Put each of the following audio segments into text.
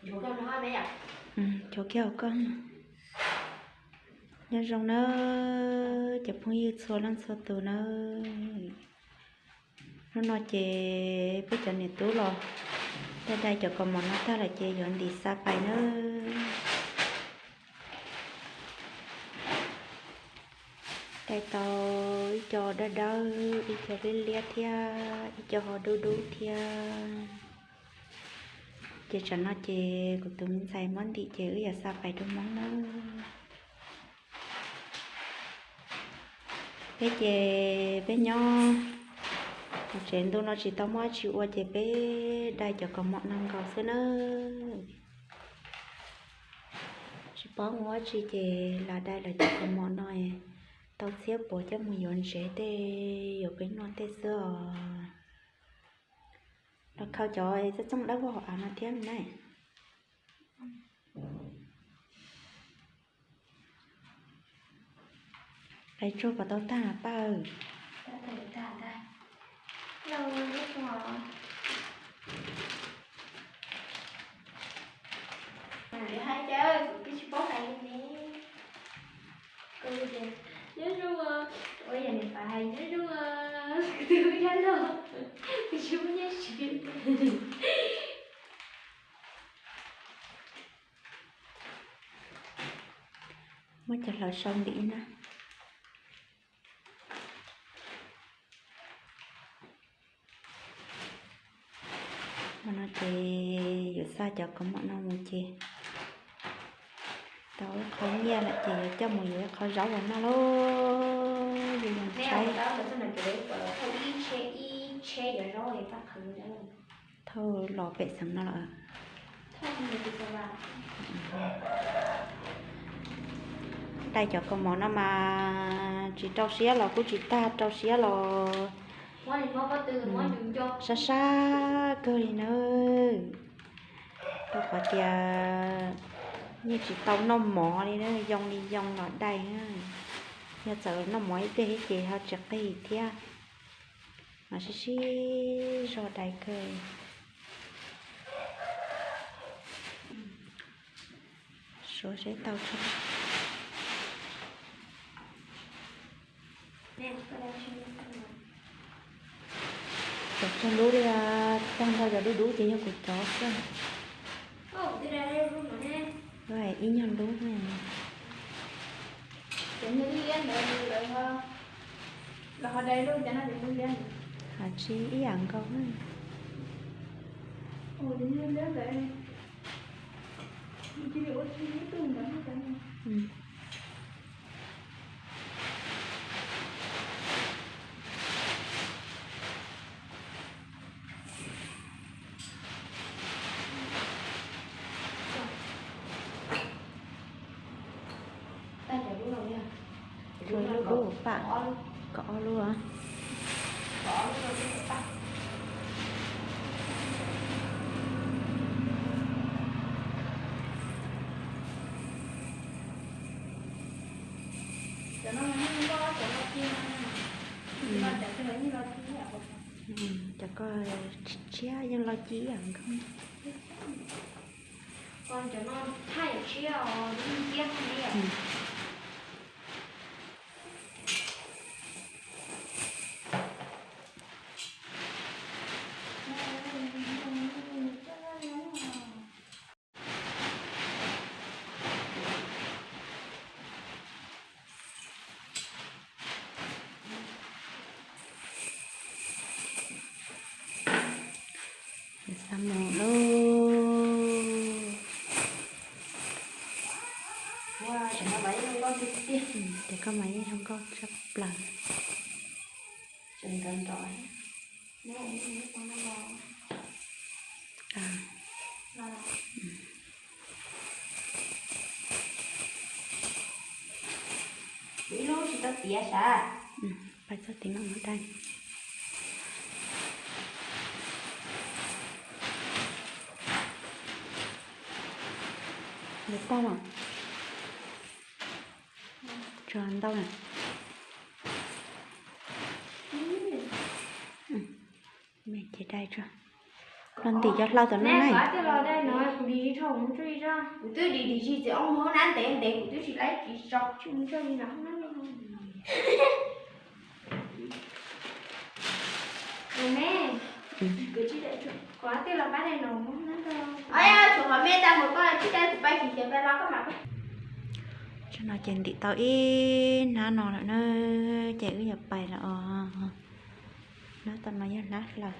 Cov kiag hauv koj. Nyob zoo nawb cov phooj ywg txhua leej txhua tus nawb. Hnub no ces peb cov niam tub los dai dai cov kaus mom no tag lawm ces yuav ntim xa pais nawb. Dai tau ib co dawb dawb, ib co liab liab thiab ib co ho dub dub thiab. Ces tsam no ces kuv tus me ntxhais muab ntim ces wb yuav xa pais rau Hmoob nawb. Peb ces peb nyob hauv tsev ntu no tsis tau muaj dab tsi ua ces peb dai cov kaus mom no nkaus xwb nawb. Tsis paub ua dab tsi ces lam dai lawv cov kaus mom no tau txhiab puav coj mus yuav ntsev tej yuav peb noj tej xwb os. Los khaws cov txooj txooj dawb vog hauv av no thiab na. Dai tsuag puas tau tag paj? Hais cas kuv twb tsis paub hais li ne. Nyob zoo, ua yam niam Fav hais nyob zoo, kuv twb ua dab los, kuv tsis muaj nyiaj siv. Muab cov hlawv sau ntim na. Hmo no ces yuav xa cov kaus mom no mus ces tau ib qho nyiaj lawm ces yuav coj mus yuav ib qho zaub los noj lauj. Yus mus saib. Thauj los pem xeev no lawm. Dai cov kaus mom no mas tsis rau siab los kuj tsis tag, rau siab los sab sab kawg li nawb. Rau qhov tias yeej tsis tau noj mov li na, yoo li yoo los dai na. Yog txawm noj mov ib pliag thiab ces ho tsis qig thiab. Mas sib sib zog dai kawg. Suav seb tau tso. Cov txog lub li, tag nrho cov dub dub ces yog kuv cov xwb. Ib nyuag lub. Hais tsis ib yam nkaus. Lub dub pam, kaum ob lub. Cov ko tshiab yeej lo ci ib yam nkaus. Xa mus lauj. Ces koj mas yeej zoo nkauj tshaj plaws. Ib lub tsis tau tiav sav. Pais txog tim no mas dai. Yuav tag los? Tso ntau na. Me ces dai tso. Los ntim cov hlau tom no na. Kuv twb dim dim zis txiv ob hmos nab ntev ntev kuv twb tsis laib tsis tso tsis mus tso li no. Tsam no ces ntim tau ib hnab no lawm na, ces wb yuav pais lawm os. Hnab tom no yog hnab hlaws,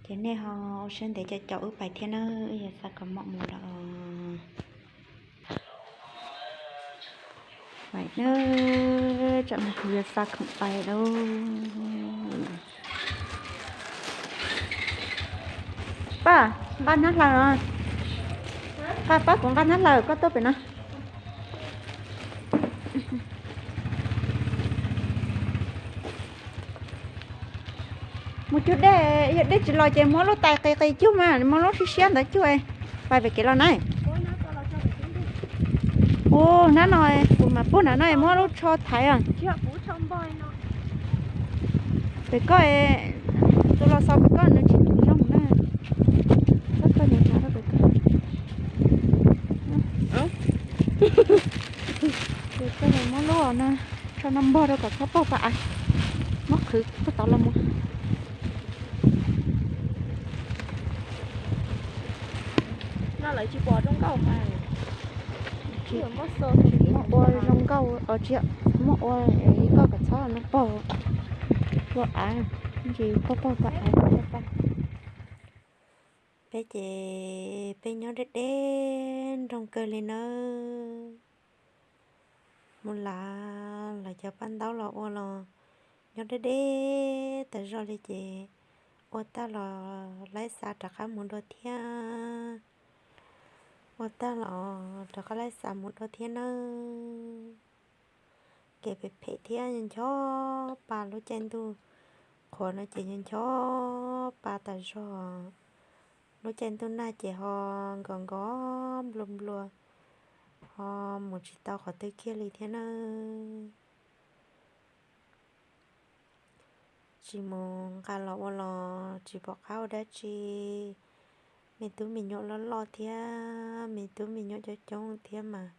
ces nej ho ua siab ntev caum caum wb pais thiab na, wb yuav xa khoom mom mus lawm os. Pais na, tsam no kuv yuav xa khoom pais lauj. Paj, nqa hnab hlaws os. Paj, pab kuv nqa hnab hlaws, koj tuaj pem no. Mus cuag dej, yog dej tsis los ces muab lub tais qis qis cuag mas, muab lub siab siab ntawd cuag. Pais pem kev los na. Ua hnab no, kuv mam pub hnab no muab lub tsho thaiv os. Pem koj, tus los xaus pem koj nws tsis zoo na. Koj koj hnab rau pem koj. Pem koj muab lub no, tsho no npog rau kom txhob pog pas av. Muab qhwv puag tod los mus. No lawv tsis pom zoo nkauj mas. Tsis muab ua zoo nkauj os, tsis muab ua koj kom txhob no pog ua av, tsis pog pog pas av. Peb ces peb nyob deb deb nroog kawg li nawb. Mus lav lawv cov paj ntaub los ua los nyob deb deb tas zog li ces ua tag los laib xa rov qab mus dua thiab. Ua tag los rov qab laib xa mus dua thiab nawb. Kev phem phem thiab ncho pa, lub caij ntuj qhuav no ces ncho pa tas zog. Lub caij ntuj nag ces ho nkos nkos nplua nplua, ho mus tsis tau qhov twg kiag li thiab nawb. Tsis mus nqa los ua los tsis pom qab ua dab tsi. Me tub me nyuam loj loj thiab me tub me nyuam coob coob thiab mas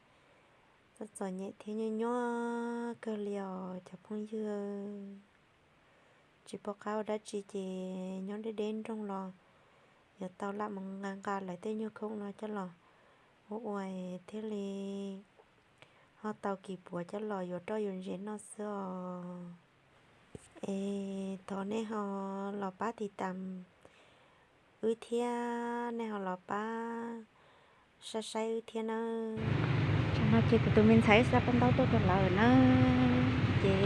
txom txom nyem thiab nyuaj nyuaj kawg li os cov phooj ywg. Tsis pom qab ua dab tsi ces nyob deb deb nroog los yuav tau lam mus nqa nqa lawv tej nyuag khoom no coj los ua ua thiaj li ho tau kis puav coj los yuav roj yuav ntses noj xwb os. Es thov nej ho los pab tiv tam wb thiab nej ho los pab saib saib wb thiab nawb. Tam no ces kuv tus me ntxhais xa paj ntaub tuaj rau lawv na, ces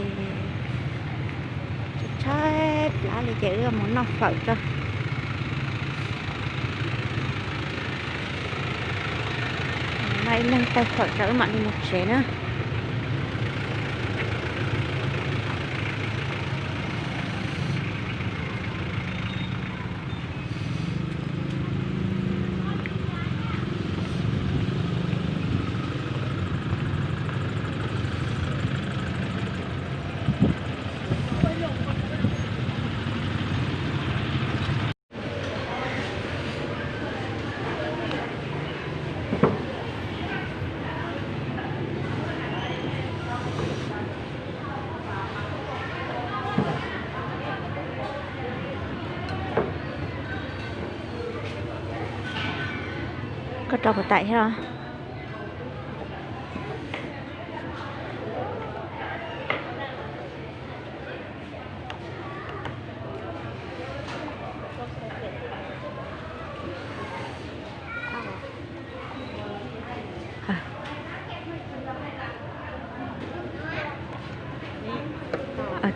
tshaib plab li ces wb mus noj fawm tso. Noj ib leeg taw fawm tso wb mam li mus tsev na. Koj rau kuv tam thiab los?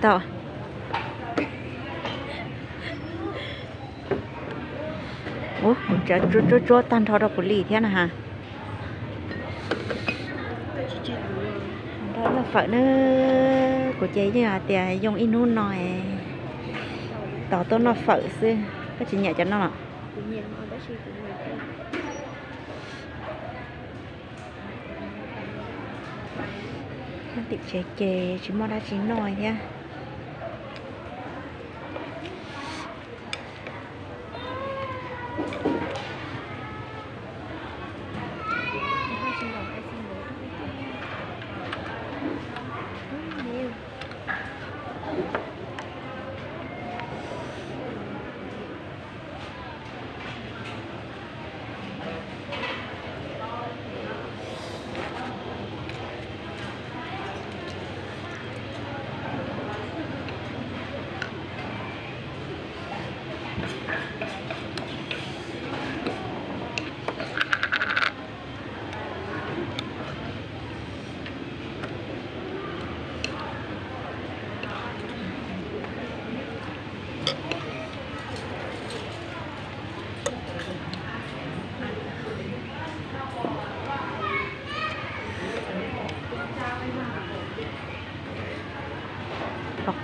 Tau. Ub, tsuab tsuab tag nrho rau kuv li thiab na ha. Noj fawm na, kuv ces yeej hais tias yoo ib hnub no tos tuaj noj fawm xwb, koj tsis nyiam cov no los? Nyob tim tsev ces tsis muaj dab tsi noj thiab.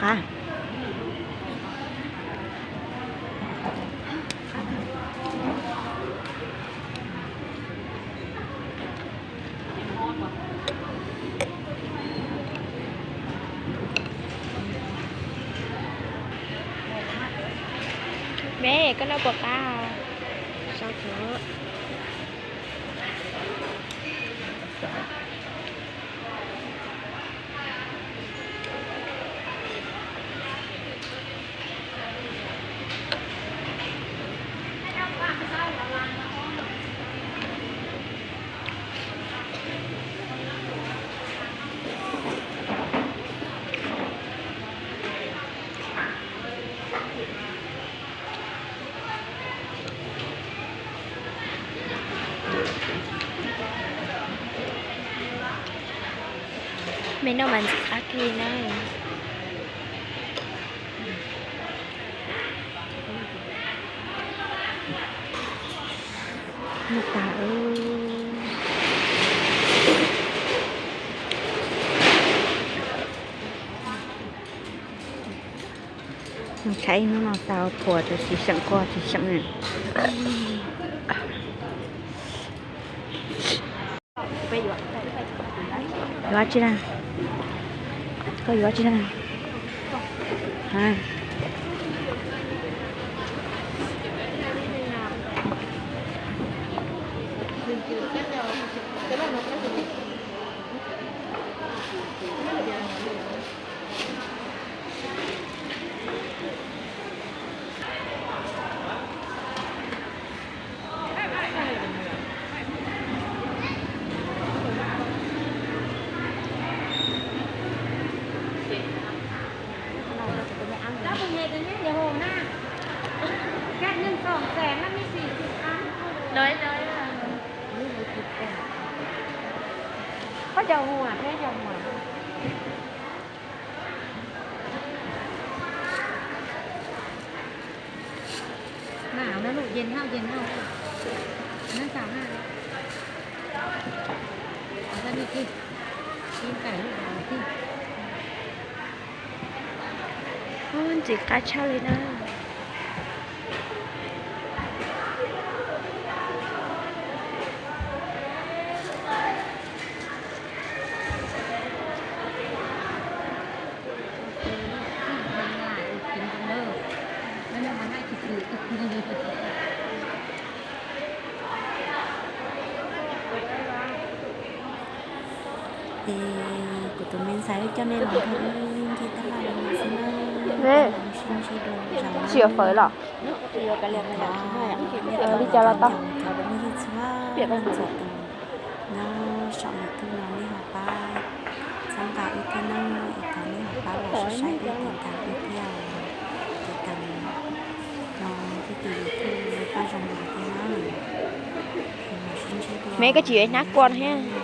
Ah. Me, koj noj puas qab? Me noj mas ntxim qab kiag na. Noj tas. Ntshai hnub no tau thuam tus tsis seem koj tsis seem. Yuav tsi na? Koj yuav tsi na? Koj cov hua thiab cov hua. Nag hauv no lub yen hauj yen hauj. Nag xaus na. Ib ntais lub hauv thiab. Ntxim qab tshaj li na. Es kuv tus me ntxhais wb coj nej los nrog wb nce taj laj li no xwb na. Sib ntsib dua zaum no. Li cas los tau. Cov phooj ywg txhua leej txhua tus nyob saum YouTube no nej ho pab txhawb nqa wb thiab nawb, es thov nej ho pab los subscribe thiab tiv tas wb thiab, tiv tas no thiab tus YouTube no pab zoo no thiab nawb. Es mam sib ntsib dua. Me koj tsis yuav hnab kua thiab.